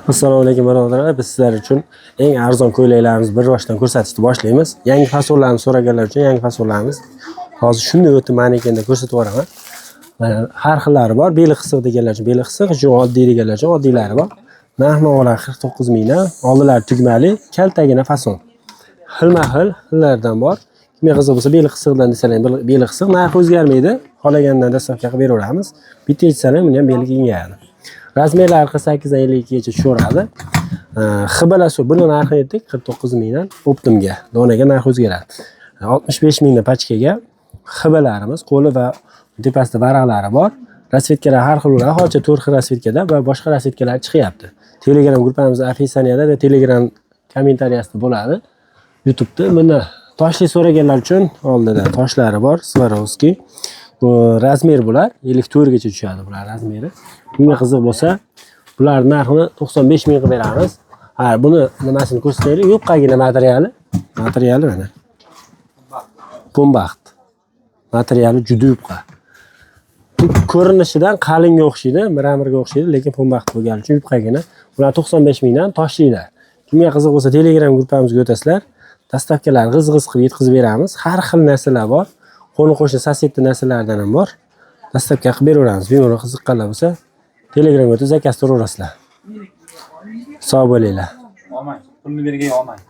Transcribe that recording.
Assalomu alaykum, birodarlar. Biz sizlar uchun eng arzon ko'ylaklarimizni bir boshdan ko'rsatishni boshlaymiz. Yangi fasonlarni so'raganlar uchun yangi fasonlarimiz hozir shunday o'tib manekenda ko'rsatib yuboraman. Mana, har xillari bor. Beli qisiq deganlar uchun beli qisiq, shu oddiy deganlar uchun oddiylari bor. Narx navolar 49 mingdan, oldilari tugmali, kaltagina fason. Xilma-xil xillardan bor. Kimga qiziq bo'lsa, beli qisiqdan desalar ham beli qisiq, narxi o'zgarmaydi. Xohlagandan доставка qilib beraveramiz. Bitta yechsalar buni ham beli kengayadi. Размер lari 48 dan 52 gacha tushaveradi. Xibala buni narxini aytdik, 49 mingdan оптом ga, donaga narx o'zgaradi. 65 mingdan pachkaga xibalarimiz, qo'li va tepasida varaqlari bor. Расцветка lar har xil bo'ladi. Hozircha 4 xil расцветка da va boshqa расцветка lar chiqyapti. Telegram gruppamiz описание da va Telegram комментария sida bo'ladi. YouTube'da buni toshli so'raganlar uchun oldida toshlari bor, Swarovski. Bu размер bular 54 gacha tushadi bular размер i. Bunga qiziq bo'lsa, bular narxini 95 ming qilib beramiz. Ha, buni nimasini ko'rsataylik? Yupqagina materiali. Materiali mana. Pumbaxt. Materiali juda yupqa. Bu ko'rinishidan qalinga o'xshaydi, мрамор ga o'xshaydi, lekin pumbaxt bo'lgani uchun yupqagina. Bular 95 mingdan toshlilar. Kimga qiziq bo'lsa, Telegram gruppamizga o'tasizlar. Доставка lar g'iz-g'iz qilib yetkazib beramiz. Har xil narsalar bor. Qo'ni qo'shni сосед ni narsalaridan ham bor. Доставка qilib beraveramiz. Bemalol qiziqqanlar bo'lsa, Telegramga o'tib заказ turaverasizlar. Sog' bo'linglar. Olmang. Pulni bergay olmang.